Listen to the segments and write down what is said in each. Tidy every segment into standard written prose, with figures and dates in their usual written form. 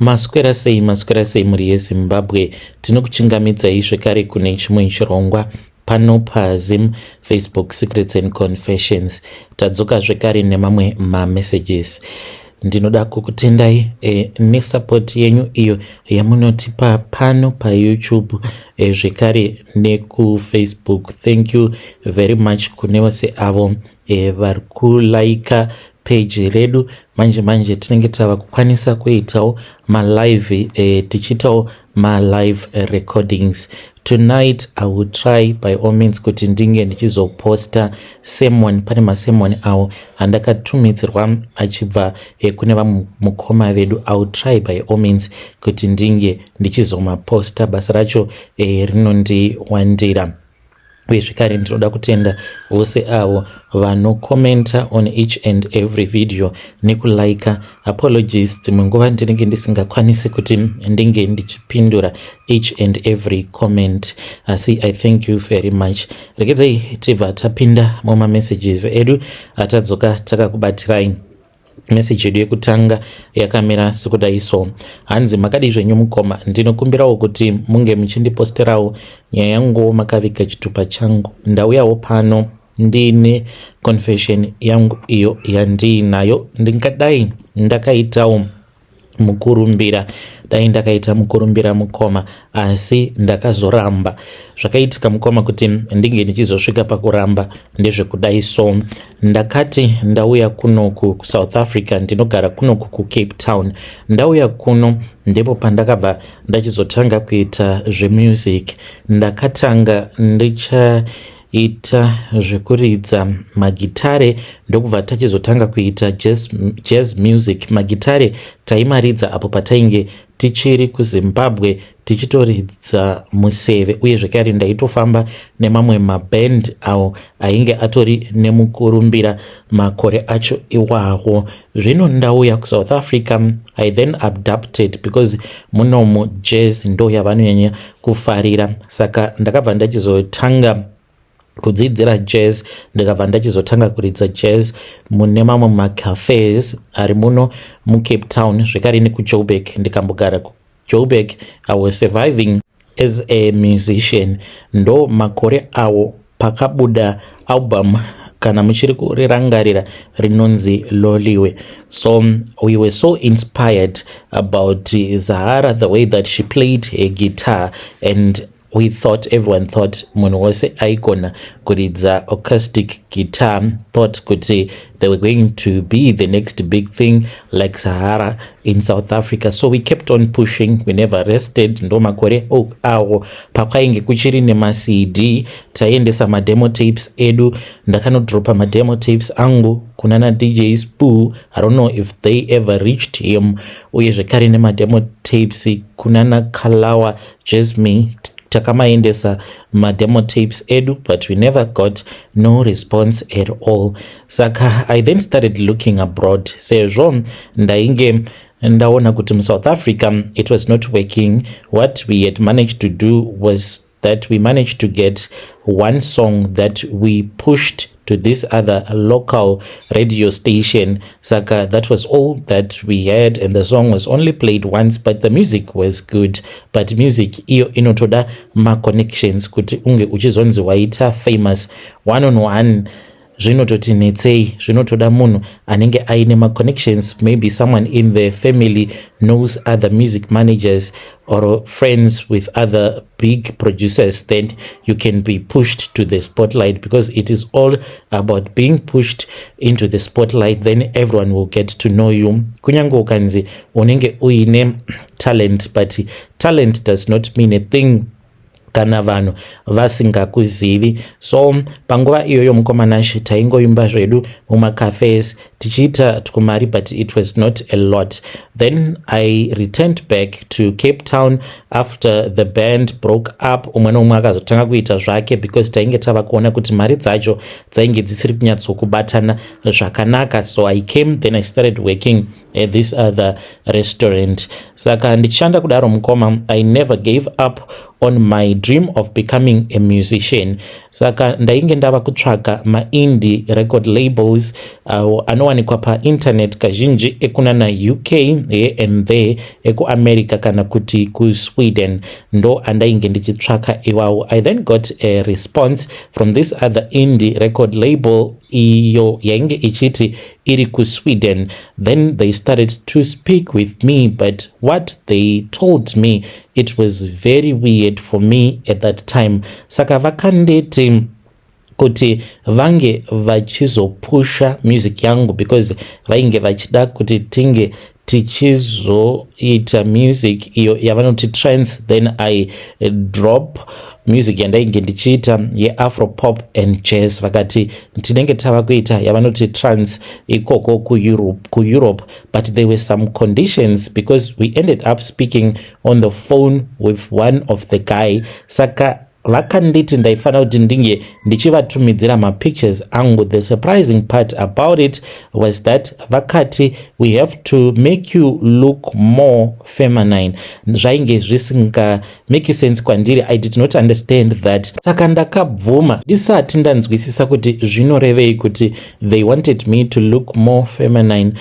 Maswera sei, maswera sei mhuri yeZimbabwe. Tinokuchingamidzai zvekare kune chimwe chirongwa pano paZim Facebook Secrets and Confessions. Tadzoka zvekare nemamwe mamessages. Ndinoda kukutendai nesupport yenyu iyo yamunotipa pano paYouTube zvekare nekuFacebook. Thank you very much kune vose avo vari kulaika page redu. Manje manje tinenge tava kukwanisa kuitawo malive, tichiitawo malive recordings. Tonight I will try by all means kuti ndinge ndichizoposta sermon. Pane masermon awo andakatumidzirwa achibva kune vamwe mukoma vedu. I will try by all means kuti ndinge ndichizomaposta. Basa racho rinondiwandira. Uye zvekare ndinoda kutenda vose avo vanokomenta on each and every video nekulaika. Apologies, dzimwe nguva ndinenge ndisingakwanisi kuti ndinge ndichipindura each and every comment, asi I thank you very much. Regedzai tibva tapinda mumamessages edu atadzoka takakubatirai. Meseji yedu yekutanga yakamira sekudai so. Hanzi, "Makadii zvenyu mukoma? Ndinokumbirawo kuti munge muchindiposterawo nyaya yangu makaviga chitupa changu. Ndauyawo pano ndiine confession yangu iyo yandiinayo. Ndingadai ndakaitawo mukurumbira, dai ndakaita mukurumbira mukoma, asi ndakazoramba. Zvakaitika mukoma kuti ndinge ndichizosvika pakuramba ndezvekudai so. Ndakati ndauya kunoku kuSouth Africa, ndinogara kunoku kuCape Town. Ndauya kuno ndipo pandakabva ndachizotanga kuita zvemusic. Ndakatanga ndichaita zvekuridza magitare, ndokubva tachizotanga kuita jazz music. Magitare taimaridza apo patainge tichiri kuZimbabwe, tichitoridza museve, uye zvekare ndaitofamba nemamwe maband awo ainge atori nemukurumbira makore acho iwawo. Zvino ndauya kuSouth Africa, I then adapted because munomu jazz ndo yavanonyanya kufarira. Saka ndakabva ndachizotanga kudzidzira jazz, ndikabva ndachizotanga kuridza jazz mune mamwe macafes ari muno muCape Town, zvekare nekuJoburg. Ndikambogara kuJoburg. I was surviving as a musician. Ndo makore awo pakabuda album, kana muchiri kurirangarira, rinonzi Loliwe. So we were so inspired about Zahara, the way that she played a guitar, and we thought, everyone thought, munhu wose aigona kuridza acoustic guitar thought kuti they were going to be the next big thing like Zahara in South Africa. So we kept on pushing, we never rested. Ndo makore awo pakwainge kuchiri nemaCD, taiendesa mademo tapes edu. Ndakanodropa mademo tapes angu kuna naDJ Spoo. I don't know if they ever reached him. Uye zvekare nemademo tapes kuna naKalawa Jazzmee. Takamaendesa mademo tapes edu, but we never got no response at all. Saka I then started looking abroad, sezvo ndainge ndaona kuti muSouth Africa it was not working. What we had managed to do was that we managed to get one song that we pushed to this other local radio station. Saka that was all that we had, and the song was only played once, but the music was good. But music iyo inotoda maconnections kuti unge uchizonzi waita famous. One on one zvinototi netsei, zvinotoda munhu anenge aine maconnections. Maybe someone in the family knows other music managers or friends with other big producers, then you can be pushed to the spotlight, because it is all about being pushed into the spotlight. Then everyone will get to know you. Kunyange ukanzi unenge uine talent, but talent does not mean a thing kana vanhu vasingakuzivi. So panguva iyoyo, mukoma Nashe, taingoimba zvedu mumacafes tichiita twumari, but it was not a lot. Then I returned back to Cape Town after the band broke up. Umwe neumwe akazotanga kuita zvake because tainge tava kuona kuti mari dzacho dzainge dzisiri kunyatsokubatana zvakanaka. So I came, then I started working at this other restaurant. Saka ndichishanda kudaro, mukoma, I never gave up on my dream of becoming a musician. Saka ndainge ndava kutsvaga maindie record labels anowanikwa muno muSouth Africa. Anowanikwa painternet kazhinji ekunana UK here and there, ekuAmerica kana kuti kuSweden, ndo andainge ndichitsvaka iwawo. I then got a response from this other indie record label iyo yainge ichiti iri kuSweden. Then they started to speak with me, but what they told me, it was very weird for me at that time. Saka vakanditi kuti vange vachizopusha music yangu because vainge vachida kuti tinge tichizoita music iyo yavanoti trance. Then I drop music yandainge ndichiita yeAfropop and jazz. Vakati tinenge tava kuita yavanoti trance ikoko kuEurope, but there were some conditions because we ended up speaking on the phone with one of the guy. Saka vakanditi ndaifanira kuti ndinge ndichivatumidzira mapictures angu. The surprising part about it was that vakati, "We have to make you look more feminine." Zvainge zvisingamake sense kwandiri. I did not understand that. Saka ndakabvuma ndisati ndanzwisisa kuti zvinorevei kuti they wanted me to look more feminine,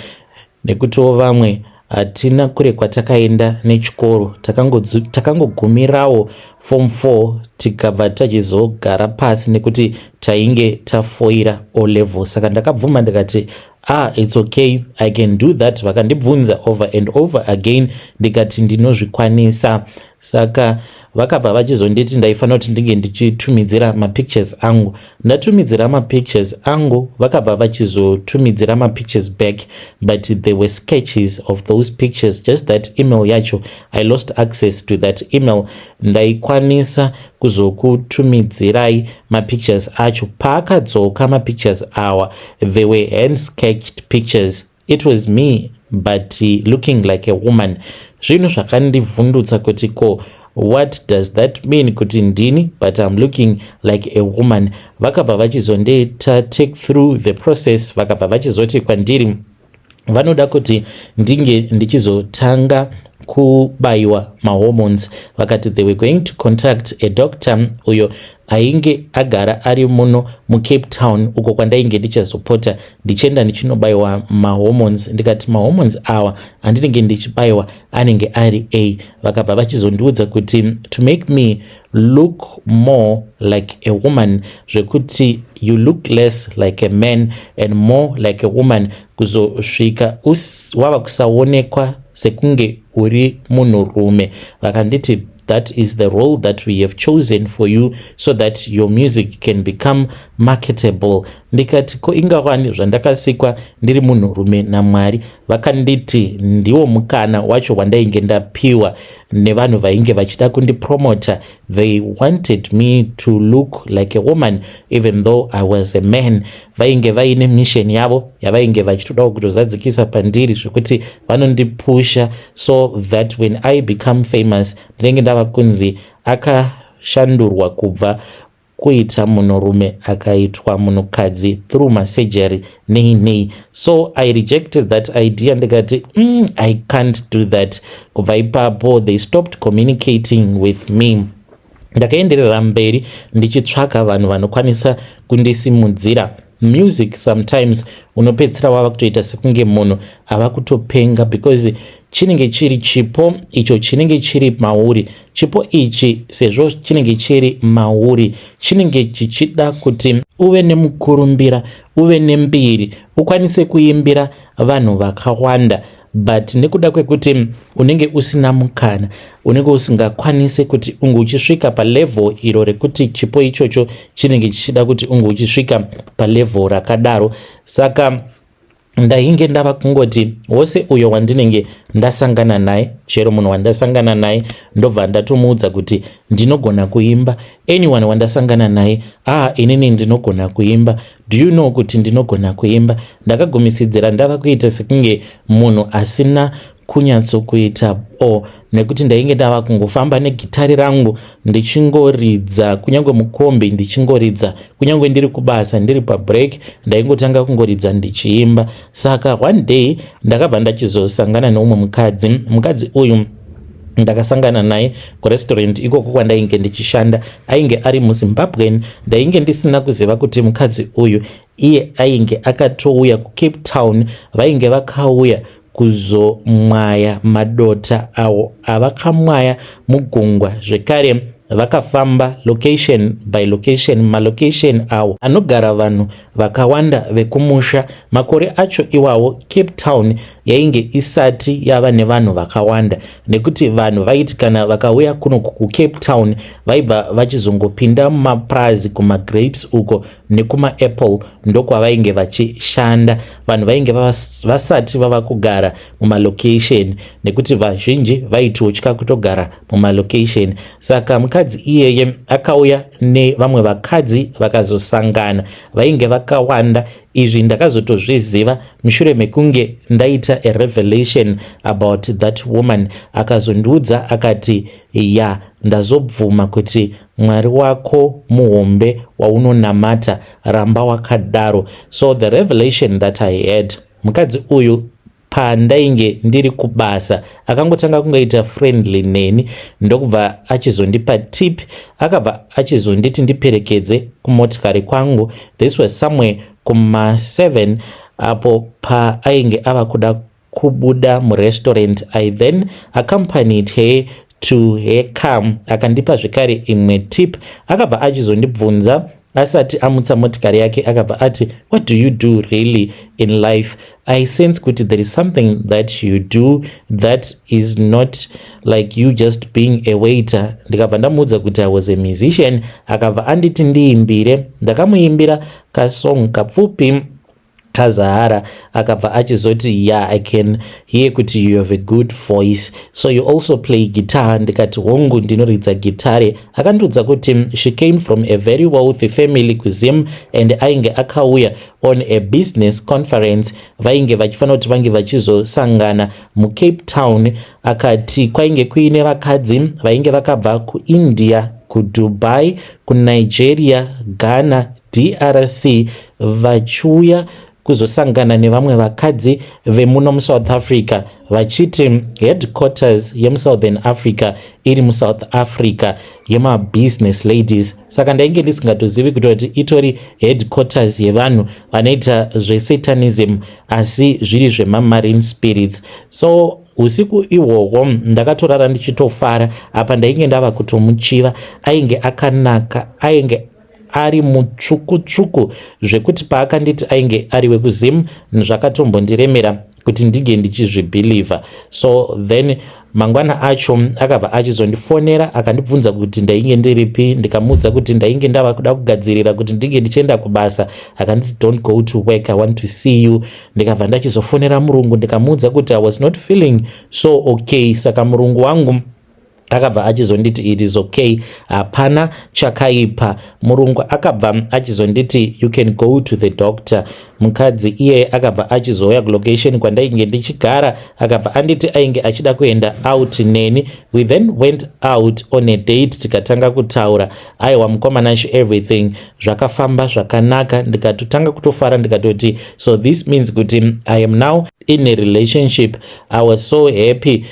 nekutiwo vamwe hatina kure kwatakaenda nechikoro, takangogumirawo form 4, tikabva tachizogara pasi nekuti tainge tafoira O level. Saka ndakabvuma ndikati, "Ah, it's okay, I can do that." Vakandibvunza over and over again, ndikati ndinozvikwanisa. Saka vakabva vachizonditi ndaifanira kuti ndinge ndichitumidzira mapictures angu. Ndatumidzira mapictures angu, vakabva vachizotumidzira mapictures back, but there were sketches of those pictures. Just that email yacho, I lost access to that email. Ndaikwanisa kuzokutumidzirai mapictures acho. Paakadzoka mapictures awa, they were hand sketched pictures. It was me, but looking like a woman. Zvinhu zvakandivhundutsa kuti ko, what does that mean, kuti ndini but I'm looking like a woman? Vakabva vachizondiita take through the process. Vakabva vachizoti kwandiri vanoda kuti ndinge ndichizotanga kubayiwa mahormones. Vakati they were going to contact a doctor uyo ainge agara ari muno muCape Town, uko kwandainge ndichazopota ndichienda ndichinobayiwa mahormones. Ndikati, "Mahormones awa andinenge ndichibayiwa anenge ari a?" Vakabva vachizondiudza kuti to make me look more like a woman, zvekuti you look less like a man and more like a woman, kuzosvika wava kusaonekwa sekunge uri munhurume. Vakanditi, "That is the role that we have chosen for you so that your music can become marketable." Ndikati, "Ko ingawani zvandakasikwa ndiri munhurume naMwari?" Vakanditi ndiwo mukana wacho wandainge ndapiwa nevanhu vainge vachida kundipromota. They wanted me to look like a woman even though I was a man. Vainge vaine mission yavo yavainge vachitodawo kutozadzikisa pandiri, zvekuti vanondipusha so that when I become famous, ndinenge ndava kunzi akashandurwa kubva kuita munhurume akaitwa munhukadzi through masurgery, nei nei. So I rejected that idea. Ndikati, I can't do that." Kubva ipapo they stopped communicating with me. Ndakaenderera mberi ndichitsvaka vanhu vanokwanisa kundisimudzira music. Sometimes unopedzisira wava kutoita sekunge munhu ava kutopenga because chinenge chiri chipo icho chinenge chiri mauri. Chipo ichi, sezvo chinenge chiri mauri, chinenge chichida kuti uve nemukurumbira, uve nembiri, ukwanise kuimbira vanhu vakawanda, but nekuda kwekuti unenge usina mukana, unenge usingakwanisi kuti unge uchisvika palevel iro rekuti chipo ichocho chinenge chichida kuti unge uchisvika palevel rakadaro. Saka ndainge ndava kungoti wose uyo wandinenge ndasangana naye, chero munhu wandasangana naye, ndobva ndatomuudza kuti ndinogona kuimba. Anyone wandasangana naye, "Ah, inini ndinogona kuimba. Do you know kuti ndinogona kuimba?" Ndakagumisidzira ndava kuita sekunge munhu asina kunyatsokuita o, nekuti ndainge ndava kungofamba negitari rangu ndichingoridza, kunyange mukombi ndichingoridza, kunyange ndiri kubasa, ndiri pabreak, ndaingotanga kungoridza ndichiimba. Saka one day ndakabva ndachizosangana neumwe mukadzi. Mukadzi uyu ndakasangana naye kurestaurant ikoko kwandainge ndichishanda. Ainge ari muZimbabwean. Ndainge ndisina kuziva kuti mukadzi uyu Iye ainge akatouya kuCape Town. Vainge vakauya kuzomwaya madota awo avakamwaya mugungwa. Zvekare vakafamba location by location, malocation awo anogara vanhu vakawanda vekumusha. Makore acho iwawo Cape Town yainge isati yava nevanhu vakawanda, nekuti vanhu vaiti kana vakauya kuno kuCape Town vaibva vachizongopinda mumapurazi, kumagrapes uko nekumaapple, ndokwavainge vachishanda. Vanhu vainge vasati vava kugara mumalocation, nekuti vazhinji vaitotya kutogara mumalocation. Saka mukadzi iyeye akauya nevamwe vakadzi, vakazosangana, vainge vakawanda. Izvi ndakazotozviziva mushure mekunge ndaita a revelation about that woman. Akazondiudza akati, "Ya, ndazobvuma kuti Mwari wako muhombe waunonamata, ramba wakadaro." So the revelation that I had, mukadzi uyu pandainge ndiri kubasa akangotanga kungoita friendly neni, ndokubva achizondipa tip. Akabva achizonditi ndiperekedze kumotikari kwangu. This was somewhere kuma7 apo paainge ava kuda kubuda murestaurant. I then accompanied her to her car. Akandipa zvekare imwe tip. Akabva achizondibvunza asati amutsa motikari yake, akabva ati, "What do you do really in life? I sense kuti there is something that you do that is not like you just being a waiter." Ndikabva ndamuudza kuti I was a musician. Akabva anditi ndiimbire. Ndakamuimbira kasong kapfupi kazahara. Akabva achizoti, "Yeah, I can hear kuti you have a good voice. So you also play guitar?" Ndikati, "Hongu, ndinoridza gitare." Akandiudza kuti she came from a very wealthy family kuZim and ainge akauya on a business conference. Vainge vachifanira kuti vange vachizosangana muCape Town. Akati kwainge kuine vakadzi vainge vakabva kuIndia, kuDubai, kuNigeria, Ghana, DRC, vachiuya kuzosangana nevamwe vakadzi vemuno muSouth Africa, vachiti headquarters yemuSouthern Africa iri muSouth Africa yemabusiness ladies. Saka ndainge ndisingatozivi kutoti itori headquarters yevanhu vanoita zvesatanism, asi zviri zvemamarine spirits. So usiku ihwohwo ndakatorara ndichitofara. Apa ndainge ndava kutomuchiva. Ainge akanaka, ainge ari mutsvuku-tsvuku, zvekuti paakanditi ainge ari wekuZim zvakatombondiremera kuti ndinge ndichizvibhilivha. So then mangwana acho akabva achizondifonera, akandibvunza kuti ndainge ndiripi. Ndikamuudza kuti ndainge ndava kuda kugadzirira kuti ndinge ndichienda kubasa. Akanditi, "Don't go to work, I want to see you." Ndikabva ndachizofonera murungu, ndikamuudza kuti I was not feeling so okay. Saka murungu wangu akabva achizonditi it is okay, hapana chakaipa. Murungu akabva achizonditi, "You can go to the doctor." Mukadzi iye akabva achizouya kulocation kwandainge ndichigara. Akabva anditi ainge achida kuenda out neni. We then went out on a date, tikatanga kutaura. Aiwa, mukomanashi, everything zvakafamba zvakanaka. Ndikatotanga kutofara, ndikatoti, "So this means kuti I am now in a relationship." I was so happy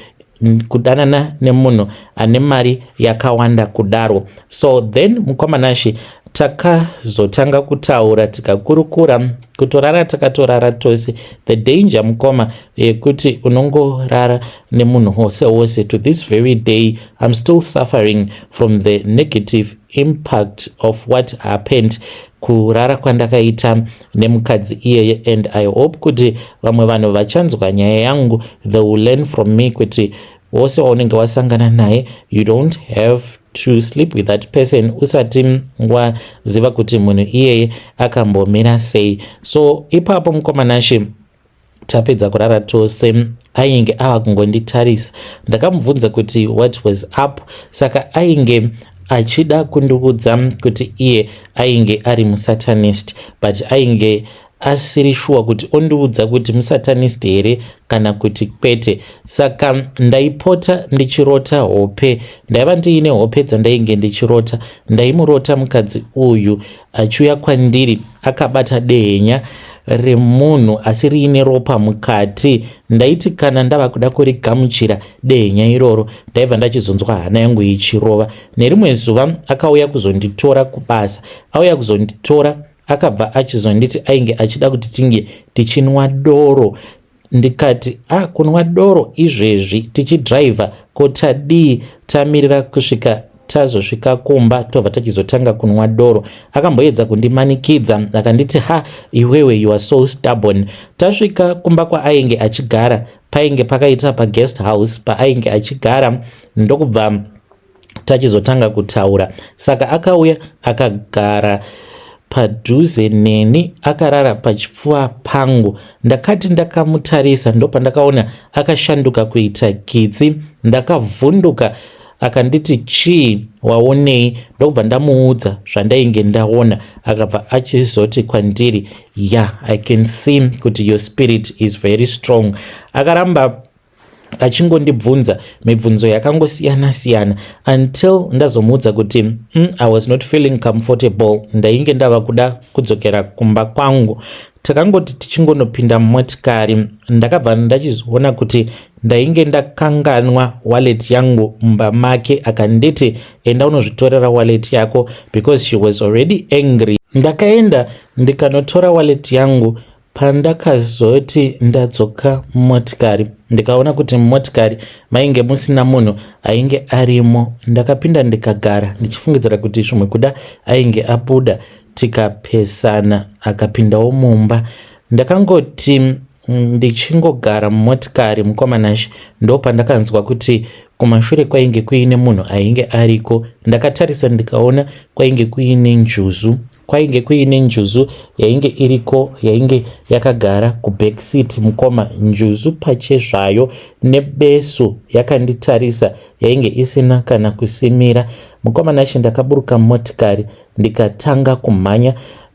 kudanana nemunhu ane mari yakawanda kudaro. So then mukomanashi, takazotanga kutaura, tikakurukura, kutorara takatorara tose. The danger, mukoma, yekuti unongorara nemunhu wose wose, to this very day I'm still suffering from the negative impact of what happened, kurara kwandakaita nemukadzi iyeye. And I hope kuti vamwe vanhu vachanzwa nyaya yangu, they will learn from me kuti wose waunenge wasangana naye, you don't have to sleep with that person usati waziva kuti munhu iyeye akambomira sei. So ipapo, mukomanashi, tapedza kurara tose, ainge ava kungonditarisa. Ndakamubvunza kuti what was up. Saka ainge achida kundiudza kuti iye ainge ari musatanist, but ainge asiri shuwa kuti ondiudza kuti musatanist here kana kuti kwete. Saka ndaipota ndichirota hope. Ndaiva ndiine hope dzandainge ndichirota. Ndaimurota mukadzi uyu achiuya kwandiri akabata dehenya remunhu, asi riine ropa mukati. Ndaiti kana ndava kuda kurigamuchira dehenya iroro, ndaibva ndachizonzwa hana yangu ichirova. Nerimwe zuva akauya kuzonditora kubasa. Auya kuzonditora, Akabva achizonditi ainge achida kuti tinge tichinwa doro. Ndikati, "A ah, kunwa doro izvezvi tichidhiraivha? Ko tadii tamirira kusvika tazosvika kumba, tobva tachizotanga kunwa doro?" Akamboedza kundimanikidza, akanditi, "Ha, iwewe, you are so stubborn." Tasvika kumba kwaainge achigara, painge pakaita paguest house paainge achigara, ndokubva tachizotanga kutaura. Saka akauya akagara padhuze neni, akarara pachipfuva pangu. Ndakati ndakamutarisa, ndopandakaona akashanduka kuita kitsi. Ndakavhunduka. Akanditi, "Chii? Waonei?" Ndokubva ndamuudza zvandainge ndaona. Akabva achizoti kwandiri, "Yeah, I can see kuti your spirit is very strong." Akaramba achingondibvunza mibvunzo yakangosiyana-siyana until ndazomuudza kuti I was not feeling comfortable, ndainge ndava kuda kudzokera kumba kwangu. Takangoti tichingonopinda mumotikari, ndakabva ndachizoona kuti ndainge ndakanganwa wallet yangu mumba make. Akanditi, "Enda unozvitorera wallet yako," because she was already angry. Ndakaenda ndikanotora wallet yangu. Pandakazoti ndadzoka mumotikari, ndikaona kuti mumotikari mainge musina munhu ainge arimo. Ndakapinda ndikagara ndichifungidzira kuti zvimwe kuda ainge abuda. Tikapesana, akapindawo mumba. Ndakangoti ndichingogara mumotikari, mukoma Nashe, ndo pandakanzwa kuti kumashure kwainge kuine munhu ainge ariko. Ndakatarisa ndikaona kwainge kuine njuzu, kwainge kuine njuzu yainge iriko, yainge yakagara kubackseat. Mukoma, njuzu pachezvayo nebesu yakanditarisa, yainge isina kana kusimira. Mukoma Nashe, ndakaburuka mumotikari ndikatanga kumhanya,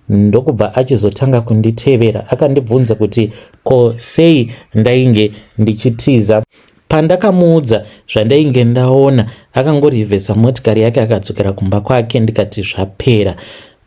ndokubva achizotanga kunditevera. Akandibvunza kuti ko sei ndainge ndichitiza. Pandakamuudza zvandainge ndaona, akangorivhesa motikari yake akadzokera kumba kwake. Ndikati zvapera.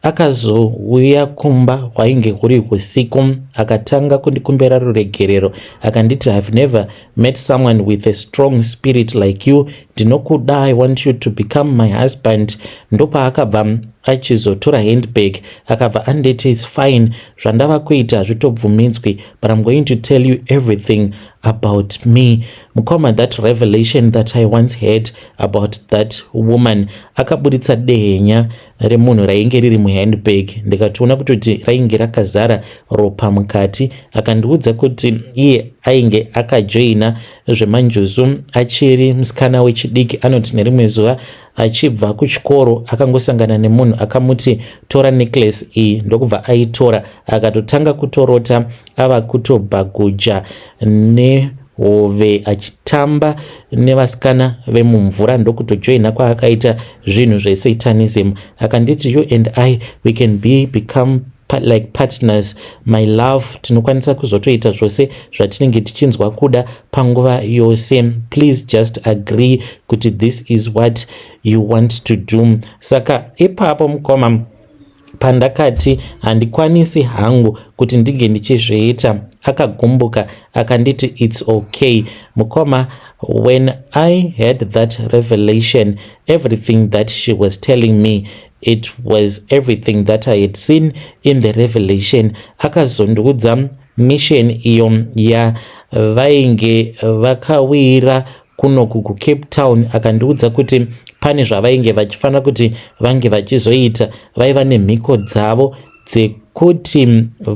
Akazouya kumba hwainge huri usiku, akatanga kundikumbira ruregerero. Akanditi, "I've never met someone with a strong spirit like you. Ndinokuda, I want you to become my husband." Ndopaakabva achizotora handbag, akabva anditi, "It's fine, zvandava kuita hazvitobvumidzwi, but I'm going to tell you everything about me." Mukoma, that revelation that I once had about that woman, akaburitsa dehenya remunhu rainge riri muhandbag. Ndikatoona kutoti rainge rakazara ropa mukati. Akandiudza kuti iye ainge akajoina zvemanjuzu achiri musikana wechidiki. Anoti nerimwe zuva achibva kuchikoro akangosangana nemunhu akamuti, "Tora necklace iyi." Ndokubva aitora, akatotanga kutorota ava kutobhaguja nehove achitamba nevasikana vemumvura, ndokutojoina kwaakaita zvinhu zvesatanism. Akanditi, "You and I, we can become like partners, my love. Tinokwanisa kuzotoita zvose zvatinenge tichinzwa kuda panguva yose. Please just agree kuti this is what you want to do." Saka ipapo, mukoma, pandakati handikwanisi hangu kuti ndinge ndichizviita, akagumbuka, akanditi, "It's okay." Mukoma, when I had that revelation, everything that she was telling me, it was everything that I had seen in the revelation. Akazondiudza mission iyo yavainge vakawira kunoku kuCape Town. Akandiudza kuti pane zvavainge vachifanira kuti vange vachizoita. Vaiva nemhiko dzavo dzekuti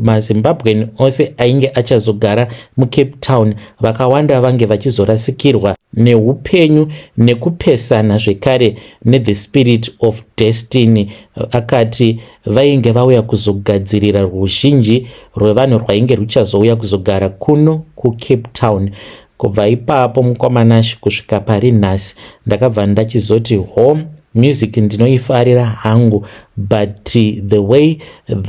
maZimbabwean ose ainge achazogara muCape Town, vakawanda vange vachizorasikirwa neupenyu nekupesana zvekare nethe spirit of destiny. Akati vainge vauya kuzogadzirira ruzhinji rwevanhu rwainge ruchazouya kuzogara kuno kuCape Town. Kubva ipapo, mukoma Nashe, kusvika pari nhasi, ndakabva ndachizoti ho, music ndinoifarira hangu, but the way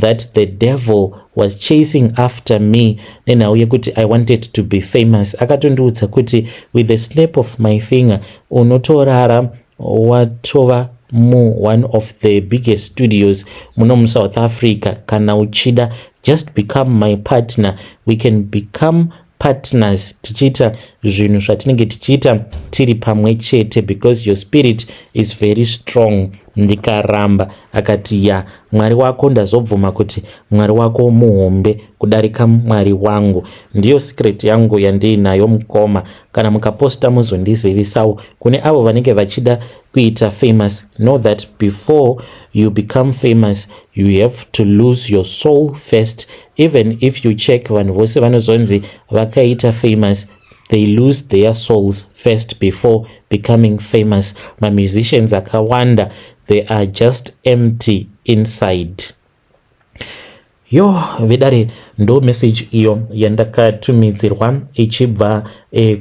that the devil was chasing after me nenhau yekuti I wanted to be famous. Akatondiudza kuti with the snap of my finger unotorara watova muone of the biggest studios muno muSouth Africa. Kana uchida, just become my partner, we can become Partners, tichiita zvinhu zvatinenge tichiita tiri pamwe chete, because your spirit is very strong." Ndikaramba. Akati, "Ya, Mwari wako, ndazobvuma kuti Mwari wako muhombe kudarika Mwari wangu." Ndiyo secret yangu yandiinayo, mukoma. Kana mukaposta, muzondizivisawo. Kune avo vanenge vachida kuita famous, know that before you become famous, you have to lose your soul first. Even if you check, vanhu vose vanozonzi vakaita famous, they lose their souls first before becoming famous. Mamusicians akawanda, they are just empty inside. Yo, vedare, ndo message iyo yandakatumidzirwa ichibva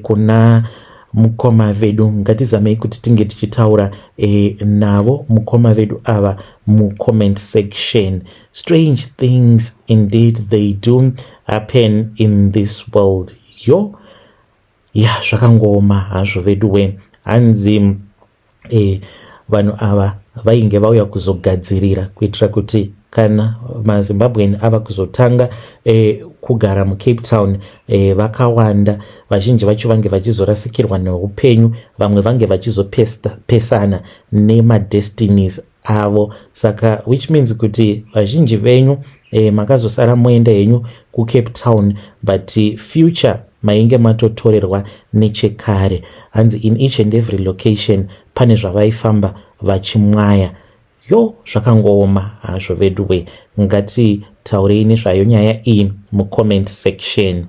kuna mukoma vedu. Ngatizamei kuti tinge tichitaura navo mukoma vedu ava mucomment section. Strange things indeed, they do happen in this world. Yo, ya, zvakangooma hazvo vedu we. Hanzi vanhu ava vainge vauya kuzogadzirira kuitira kuti kana maZimbabwean ava kuzotanga kugara muCape Town vakawanda, vazhinji vacho vange vachizorasikirwa neupenyu, vamwe vange vachizopesana nemadestinies avo. Saka which means kuti vazhinji venyu makazosara moenda henyu kuCape Town, but future mainge matotorerwa nechekare. Hanzi in each and every location pane zvavaifamba vachimwaya. Yo, zvakangooma hazvo vedu we. Ngatitaurei nezvayo nyaya iyi mucomment section.